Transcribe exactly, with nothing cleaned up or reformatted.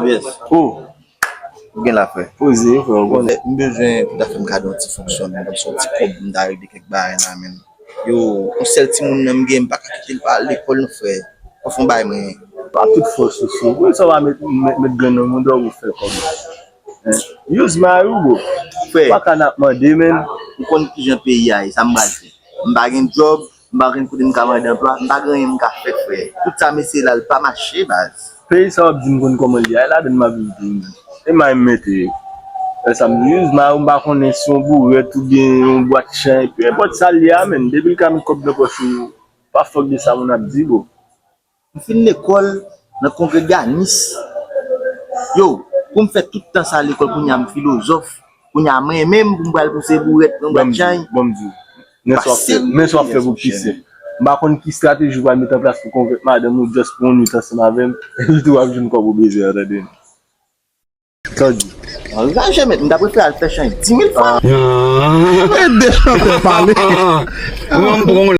Yes. Oh. Ou gen la, frè. Poze, frè, ou konnen. M bezwen pou ta fè m kado yon ti fonksyònman, kòmsi yon ti kòb, m ta regle kèk bagay la, menm. Yo, yon sèl timoun nan m gen, m pa ka kite l pa al lekòl, non, frè. Fò w fè yon bagay, mwen. Pa tout fòs ou sou. Pou sa w pa met, met, met grenn nan mouda w pou fè kòb. Hein? Use mari w, bro. Frè. Pa ka n ap mande, menm. Ou konn kijan peyi a ye, sa m pral fè. M pa gen djòb, m pa gen kote m ka mande anplwa, m pa gen anyen m ka fè, frè. Tout sa m eseye la, l pa mache, baz. Peyi sa w ap di m konn kòman l ye a, e ladann m ap viv tou, menm. E may m mete yo. Wè sa m di, use mari w, m pa konnen si yon bourèt oubyen yon bwat chay, pe enpòt sa l ye a, menm. Depi l ka met kòb nan pòch ou, pa fòk de sa moun ap di, bro. M fin lekòl nan kongreganis. Yo, pou m fè tout tan sa lekòl, kounye a m filozòf. Kounye a mwen menm pou m pral pouse bourèt, pran bwat chay. Bon, m di w. Men sa w ap fè, men sa w ap fè pou pise. M pa konn ki estrateji w pral met an plas pou konvenk madanm ou just pou yon nwit ansanm avè m. Epi tou w ap jwenn kòb ou bezwen an, tande. Sa w di? Anraje, mèt, m ta prefere al fè chay di mil fwa. Ede chantè pale.